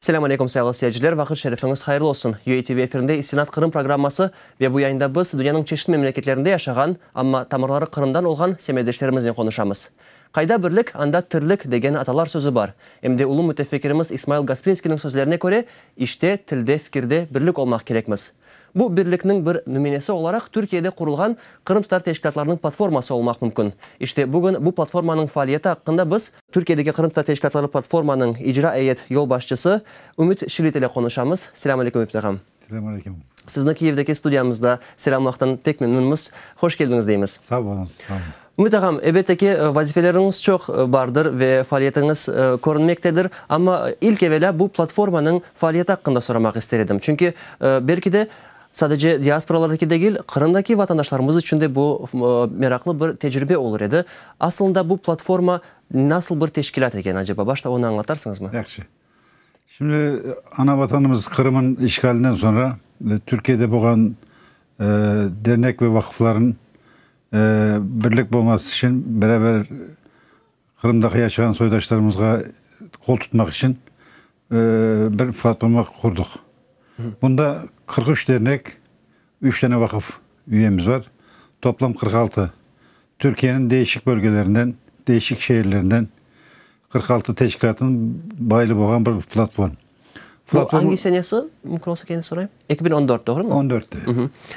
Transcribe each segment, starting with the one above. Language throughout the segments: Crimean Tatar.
Selâm aleykum, sayğılı seyirciler, vaqıt şerifiñiz hayırlı olsun. UATV efirinde İstinat Qırım programması ve bu yayında biz dünyanıñ çeşit memleketlerinde yaşağan, amma tamırları Qırımdan olğan semetdeşlerimiznen qonuşamız. Qayda birlik, anda tirlik degen atalar sözü bar. Em de ulu mütefekkirimiz İsmail Gasprinskiyniñ sözlerine köre, işte, tilde, fikirde birlik olmaq kerekmiz. Bu birlikniñ bir nümünesi olaraq Türkiyede qurulğan Qırımtatar teşkilâtlarınıñ platforması olmaq mümkün. İşte, bugün bu platformanıñ faaliyeti aqqında biz, Türkiyedeki Qırımtatar teşkilâtları platformanıñ icra eyet yolbaşçısı Ümüt Şilit ile qonuşamız. Selâm aleyküm, Ümüt ağam. Selâm aleyküm. Sizni Kiyevdeki studiyamızda selâmlaqtan pek memnünmiz. Hoş keldiñiz deymiz. Sağ oluñız, sağ oluñız. Ümüt ağam, elbette ki, vazifeleriñiz çoq bardır ve faaliyetiñiz körünmektedir. Amma ilk evelâ bu platformanıñ faaliyeti aqqında soramaq ister edim. Çünki, belki de, sadece diasporalardaki degil, Qırımdaki vatandaşlarımız içün de bu meraqlı bir tecrübe olur edi. Asılında bu platforma nasıl bir teşkilât eken, aceba? Başta onı añlatarsıñızmı? Yahşı. Şimdi ana vatanımız Qırım'ın işgalinden soñra Türkiye'de bolğan dernek ve vaqıfların birlik bolması içün beraber Qırımdaki yaşağan soydaşlarımızğa qol tutmaq içün bir platforma qurdıq. Bunda 43 dernek, 3 tane vaqıf üyemiz var. Toplam 46. Türkiyeniñ değişik bölgelerinden, değişik şehirlerinden 46 teşkilâtınıñ baylı bolğan bir platform. Bu angi senesi, mümkün olsa kene sorayım? 2014, doğrumı? On dörtte.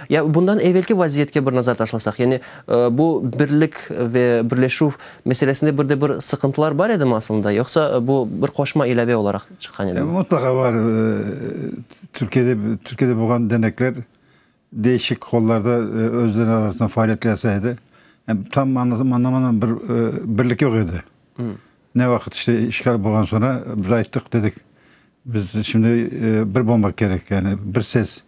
Ya bundan evelki vaziyetke bir nazar taşlasaq, yani bu birlik ve birleşüv meselesinde bir de bir sıqıntılar bar edimi aslında, yoqsa bu bir qoşma ilâve olaraq çıqqan edimi? Mutlaqa bar. Türkiyede, Türkiyede bolğan dernekler değişik qollarda özleri arasında faaliyet yasa edi. Tam anlamında bir birlik yoq edi. Ne vaqıt işte işgal bolğan soñra biz ayttıq, dedik, biz şimdi bir bolmaq kerek, yani bir ses.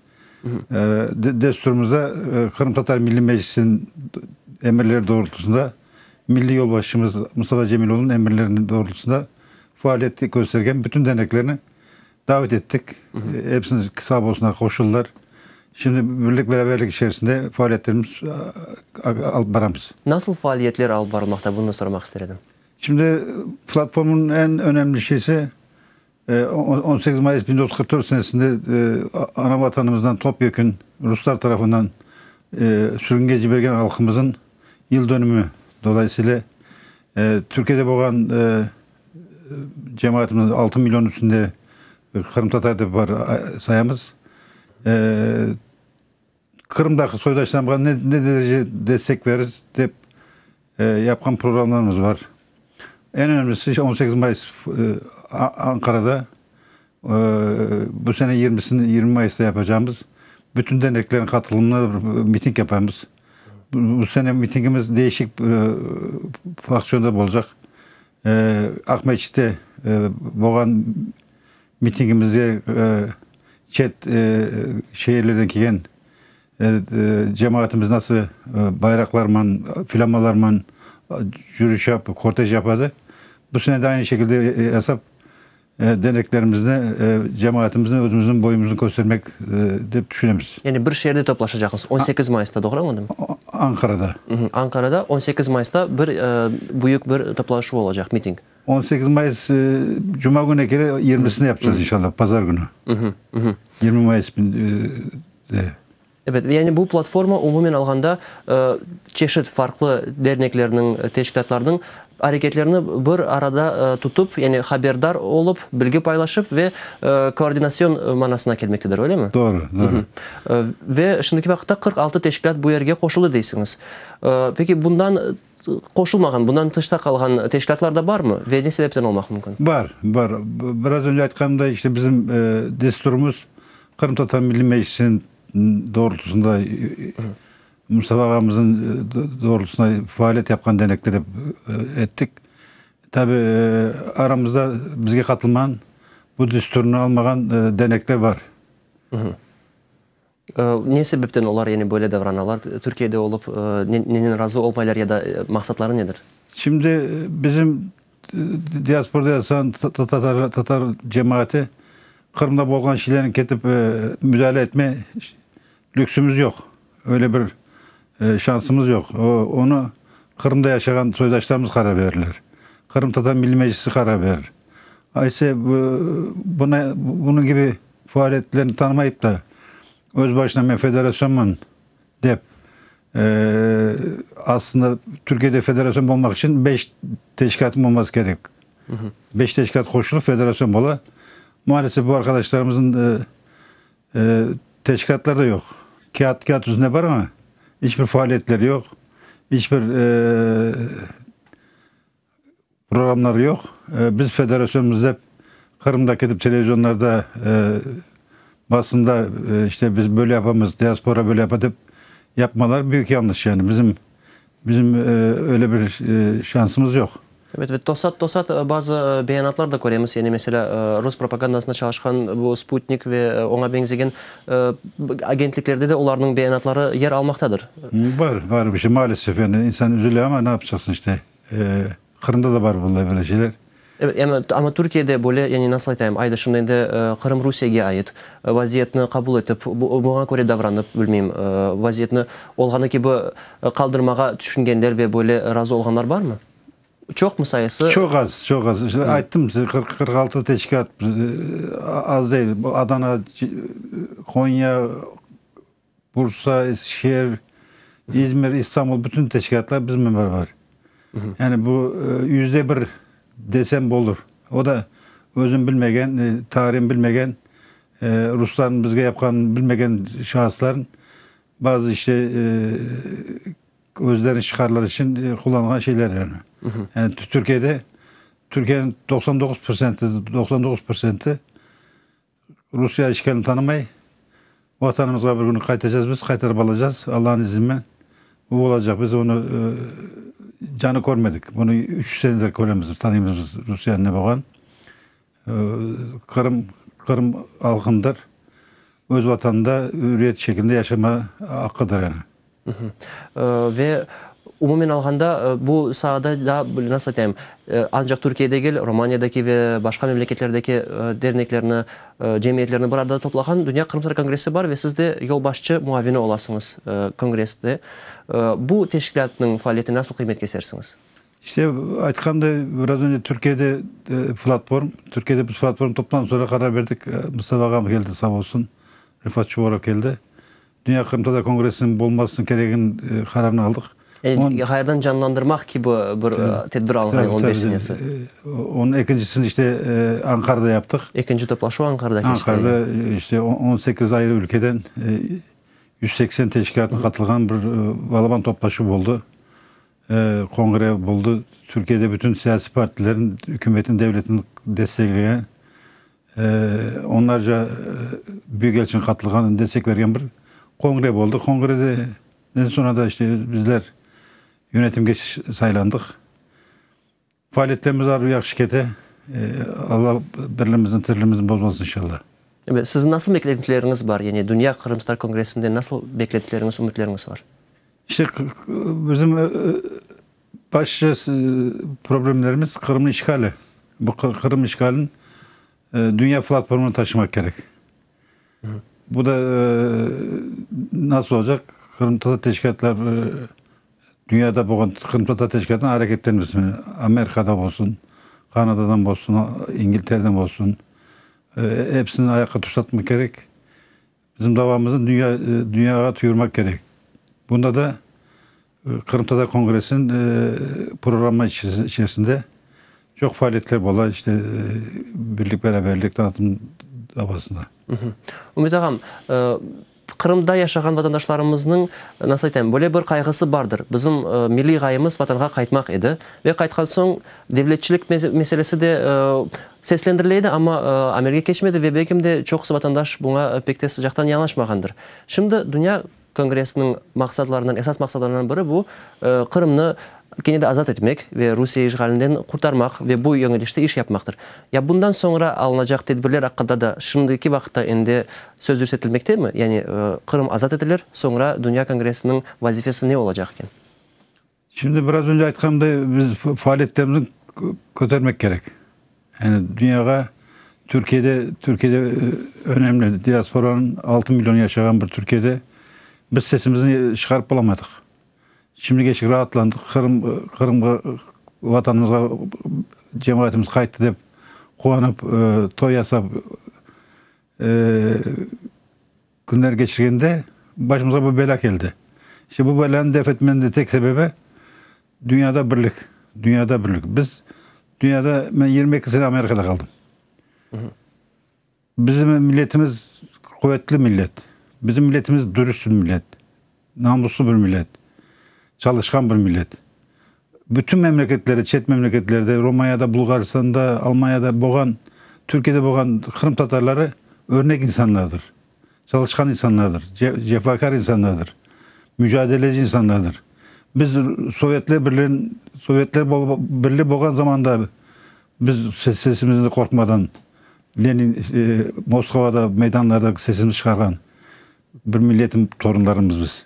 Desturımızda Qırımtatar Milliy Meclisiniñ emirleri doğrultusında milliy yolbaşçımız Mustafa Cemilovnıñ emirleri doğrultusında faaliyet köstergen bütün derneklerni Davet ettik. Hepsini sağ bolsunlar, qoşuldılar. Şimdi birlik-beraberlik içerisinde faaliyetlerimiz alıp baramız. Nasıl faaliyetler alıp barılmaqta, bunı soramaq ister edim. Şimdi platformanıñ eñ önemli şeysi, 18 mayıs 1944 senesinde ana vatanımızdan topyekün ruslar tarafından sürgünge cibergen halqımızın yıl dönümi dolayısıyla Türkiyede bolğan Cemaatimiz 6 million üstünde qırımtatar dep bar sayamız. Qırımdaki soydaşlarımızğa ne, ne derece destek veririz dep yapqan programlarımız bar. Eñ önemlisi 18 Mayıs Ankarada bu sene 20 20 Mayıs'ta yapacağımız bütün derneklerin katılımına miting yapamız. Bu sene mitingimiz değişik fraksiyonda olacaq. Aqmescitte bolğan mitingimizge çet şeerlerden kelgen cemaatimiz nasıl bayraqlarman, flamalarman yürüş yapıp, kortej yapadı. Bu sene de aynı şekilde yasap, Derneklerimizni, cemaatimizni özümüzniñ boyumıznı köstermek dep tüşünemiz. Yani bir şeerde toplaşacaqsıñız, 18 mayısta, doğru añladım? Ankarada. Ankarada 18 mayısta bir büyük bir toplaşuv olacaq, miting. 18 mayıs cuma künü kele, yirmisinde yapacağız inşallah, pazar künü. 20 mayıs de. Ebet, yani bu platforma umumen alğanda çeşit farqlı derneklerniñ, teşkilâtlarnıñ areketlerini bir arada tutıp, yani haberdar olıp, bilgi paylaşıp ve koordinasyon manasına kelmektedir, öylemi? Doğru, doğru. Ve şimdiki vaqıtta 46 teşkilât bu yerge qoşuldı deysiñiz. Peki bundan qoşulmağan, bundan tışta qalğan teşkilâtlar da barmı ve ne sebepten olmaq mümkün? Bar, bar. Biraz önce aytqanımday, işte bizim desturımız Qırımtatar Milliy Meclisiniñ doğrultusında Mustafa ağamıznıñ doğrultusında faaliyet yapqan dernekler dep ettik. Tabi, aramızda bizge qatılmağan, bu düsturnı almağan dernekler bar. Ne sebepten olar yani böyle davranalar? Türkiyede olıp nenen razı olmaylar ya da maqsatları nedir? Şimdi bizim diasporada yaşağan tatar, tatar cemaati Qırımda bolğan şeylerni ketip müdahale etme lüksümüz yoq. Öyle bir şansımız yoq. Onı Qırımda yaşağan soydaşlarımız qarar verirler. Qırımtatar Milliy Meclisi qarar verir. Ayse buna, bunıñ kibi faaliyetlerni tanımayıp da, öz başına men federasyonman dep, aslında Türkiyede federasyon bolmaq içün beş teşkilâtnıñ olması kerek. Beş teşkilât qoşulıp federasyon bola. Maalesef bu arkadaşlarımıznıñ Teşkilâtlar da yoq. Kâğıt kâğıt yüzünde bar amma, iç bir faaliyetleri yoq, iç bir programları yoq. Biz federasyonımız dep Qırımda ketip televizionlarda, basında işte biz böyle yapamız, diaspora böyle yapa dep yapmalar büyük yanlış yani. Bizim Bizim öyle bir şansımız yoq. Evet, ve tosat-tosat bazı beyanatlar da köremiz. Yani, meselâ, rus propagandasında çalışqan bu Sputnik ve oña beñzegen agentliklerde de olarnıñ beyanatları yer almaqtadır. Bar, bar bir şey, maalesef, yani insan üzüle, amma ne yapacaqsıñ işte. Qırımda da bar bunday böyle şeyler. Evet, yani, amma Türkiyede böyle, yani, nasıl aytayım, ayda şimdi endi Qırım Rusiyege ait, vaziyetni qabul etip, buña köre davranıp, bilmeyim, vaziyetni olğanı kibi qaldırmağa tüşüngenler ve böyle razı olğanlar barmı? Çoqmı sayısı? Çoq az, çoq az. İşte ayttım size, 46 teşkilât az değil. Adana, Konya, Bursa, Eskişehir, İzmir, İstanbul bütün teşkilâtlar bizimle beraber. Yani bu 1% desem olur. O da özün bilmegen, tarihini bilmegen, rusların bizge yapqanını bilmegen şahısların bazı işte özleriniñ çıqarları içün qullanğan şeyler yani. Yani Türkiye'de Türkiye'nin 99 prosenti 99 prosenti Rusiye işğalini tanımay. Vatanımızğa bir künü qaytacağız biz, qaytarıp alacağız, Allahnıñ izninen. Bu olacaq, biz onı canı körmedik. Bunı 300 senedir köremiz, tanıymız biz Rusiyeniñ ne bolğanın. Qırım, Qırım halqındır. Öz vatanında üriyet şekilinde yaşama aqqıdır yani. Ve umumen alğanda, bu saada daa, nasıl aytayım, ancaq Türkiye degil, Romaniyadaki ve başqa memleketlerdeki derneklerni, cemiyetlerni bir arada toplağan Dünya Qırımtatar Kongressi bar ve siz de yolbaşçı muavini olasıñız kongresste. Bu teşkilâtnıñ faaliyetine nasıl qıymet kesersiñiz? İşte, aytqanday, biraz önce Türkiyede platform, Türkiyede biz platform toplanıp sonra qarar berdik, Mustafa ağam keldi, sağ olsun, Refat Çubarov keldi. Dünya Qırımtatar Kongressiniñ bolmasınıñ keregin qararını aldıq. Yani ğayrıdan canlandırmaq kibi bir tedbir alınğan on beş senesi. Onıñ ekincisini işte Ankarada yaptıq. Ekinci toplaşuv Ankarada keçti. Ankarada işte 18 ayrı ülkeden 180 teşkilâtnıñ qatılğan bir balaban toplaşuv boldı. Kongre boldı. Türkiyede bütün siyasiy partilerin, ükümetin, devletin desteklegen Onlarca büyükelçiniñ qatılğan, destek bergen bir kongre boldı. Kongrede soñra da işte bizler yönetimge saylandıq. Faaliyetlerimiz ar yahşı kete. Alla birligimizni, tirligimizni bozmasın inşalla. Evet, siziñ nasıl beklentileriñiz bar? Yani Dünya Qırımtatar Kongressinden nasıl beklentileriñiz, ümütleriñiz bar? İşte bizim Başlıca problemlerimiz Qırımnıñ işğali. Bu Qırım işğalini dünya platformuna taşımaq kerek. Bu da nasıl olacaq? Qırımtatar teşkilâtlar dünyada bolğan qırımtatar teşkilâtınıñ areketlenmesi, Amerikada bolsun, Kanadadan bolsun, İngiltereden bolsun, episini ayaqqa tursatmaq kerek. Bizim davamıznı dünya dünyağa tuyurmaq kerek. Bunda da Qırımtatar kongressiniñ programma içerisinde çoq faaliyetler bola, işte birlik-beraberlik tanıtım davasında. Ümit ağam, Qırımda yaşağan vatandaşlarımıznıñ, nasıl aytayım, böyle bir qayğısı bardır. Bizim milliy ğayemiz Vatanğa qaytmaq edi ve qaytqan soñ devletçilik meselesi de Seslendirile edi, amma amelge keçmedi ve belkim de çoqusı vatandaş buña pek te sıcaqtan yanaşmağandır. Şimdi Dünya kongressiniñ maqsadlarından, esas maqsadlarından biri bu, Qırımnı kene de azat etmek ve Rusiye işğalinden qurtarmaq ve bu yöñelişte iş yapmaqtır. Ya bundan soñra alınacaq tedbirler aqqında da şimdiki vaqıtta endi söz yürsetilmektemi? Yani Qırım azat etilir, soñra Dünya kongressiniñ vazifesi ne olacaq eken? Şimdi biraz önce aytqanımday, biz faaliyetlerimizni kötermek kerek. Yani dünyağa, Türkiyede, Türkiyede önemli diasporanıñ 6 milyon yaşağan bir Türkiyede biz sesimizni çıqarıp olamadıq. Şimdi keçik raatlandıq, Qırım, Qırımğa, vatanımızğa cemaatimiz qayttı dep. quvanıp, toy yasap künler keçirgende başımızğa bu belâ keldi. İşte bu belânı def etmeniñ de tek sebebi dünyada birlik, dünyada birlik. Biz dünyada, men 22 sene Amerikada qaldım. Bizim milletimiz quvetli millet. Bizim milletimiz dürüst bir millet. Namuslı bir millet. Çalışqan bir millet. Bütün memleketlerde, çet memleketlerde, Romanyada, Bulğaristanda, Almanyada bolğan, Türkiyede bolğan Qırım tatarları örnek insanlardır. Çalışqan insanlardır, cefakâr insanlardır, mücadeleci insanlardır. Biz Sovetler Birliğin, Sovetler Birliği bolğan zamanda biz sesimizni qorqmadan Lenin, Moskovada meydanlarda sesimizni çıqarğan bir milletin torunlarımız biz.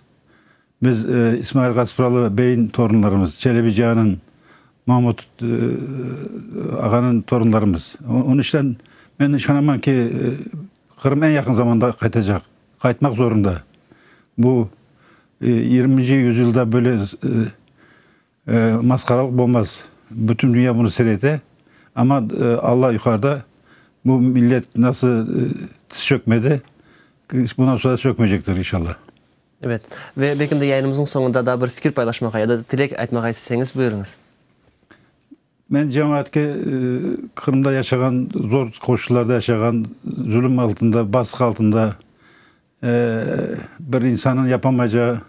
Biz İsmail Gaspıralı beyin torunlarımız, Çelebi Cianıñ, Mamut ağanıñ torunlarımız. Onıñ içün men işanaman ki, Qırım eñ yaqın zamanda qaytacaq, qaytmaq zorunda. Bu yigirminci yüzyılda böyle masqaralıq bolmaz. Bütün dünya bunı seyrete. Amma Alla yuqarıda bu millet nasıl tiz çökmedi, bundan soñra çökmeycektir inşallah. Ebet. Ve belkim de yayınımıznıñ soñunda daa bir fikir paylaşmağa ya da tilek aytmağa isteseñiz, buyurıñız. Men cemaatke Qırımda yaşağan, zor qoşullarda yaşağan, zulüm altında, basqı altında bir insannıñ yapamayacağı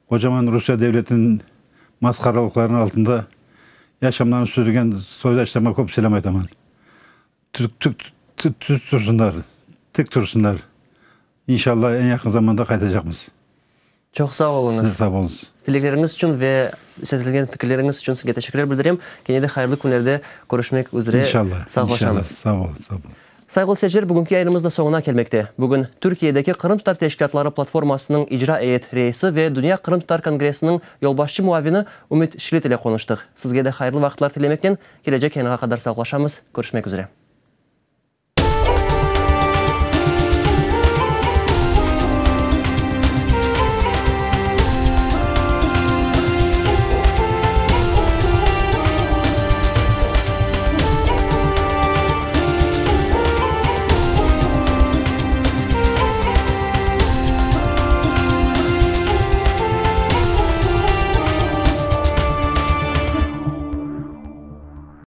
qocaman Rusiye devletiniñ masqaralıqlarınıñ altında yaşamlarını sürdürgen soydaşlarıma köp selâm aytaman. Tüz tursınlar, tik tursınlar. İnşallah eñ yaqın zamanda qaytacaqmız. Çoq sağ oluñız. Siz de sağ oluñız. Tilekleriñiz içün ve sezilgen fikirleriñiz içün sizge teşekkürler bildirem. Kene de hayırlı künlerde körüşmek üzre İnşallah, sağlaşamız. İnşallah. Sağ oluñ, sağ oluñ. Sayğılı seyirciler, bugünki yayınımız da soñuna kelmekte. Bugün Türkiyedeki Qırımtatar teşkilâtları platformasınıñ icra eyet reisi ve Dünya Qırımtatar Kongressiniñ yolbaşçı muavini Ümit Şilit ile qonuştıq. Sizge de hayırlı vaqıtlar tilemeknen, kelecek yayınğa qadar sağlaşamız, körüşmek üzre.